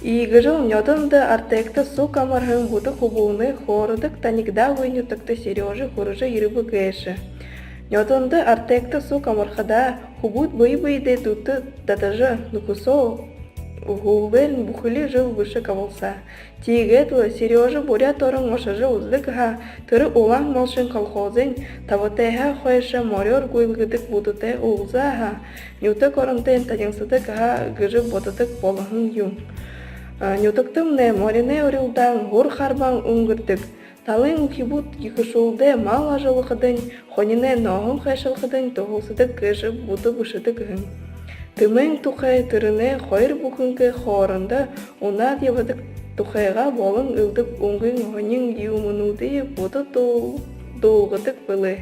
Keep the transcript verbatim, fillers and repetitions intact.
Иигэжэл нёдондо Артекта суг амарһан бүдэ хүбүүнэй хөөрэдэг танигдаагүй нютагта Серёжа хүрэжэ ерэбэ гээшэ. Нёдондо Артекта суг амархадаа, хүбүүд бэе бэедээ дүтэ дадажа, нүхэсөө һүүлээрнь бүхэли жэл бэшэг абалсаа. Тиигээд лэ Серёжа Буряад орон ошожо үзэдэг һаа, тэрэ Улаан малшан колхозой табатайһаа хойшо морёор гүйлгэдэг бүдэтэй уулзаа һаа, нютаг оронтойнь танилсадаг һаа гэжэ бододог болоһон юм. Нютагтамнай мориной урилдаан, һур харбаан үнгэрдэг. Талын үхибүүд ехэшүүлдэ мал ажаллахадань, хониной нооһон хайшалхадань туһалсадаг гэжэ бүдэ бэшэдэг һэн. Тэмээн тухай, тэрэнэй хоёр бүхэнэй хоорондо унаад ябадаг тухайгаа болон элдэб үнгын һонин юумэнүүдые бүдэ дуу-, дуулгадаг бэлэй.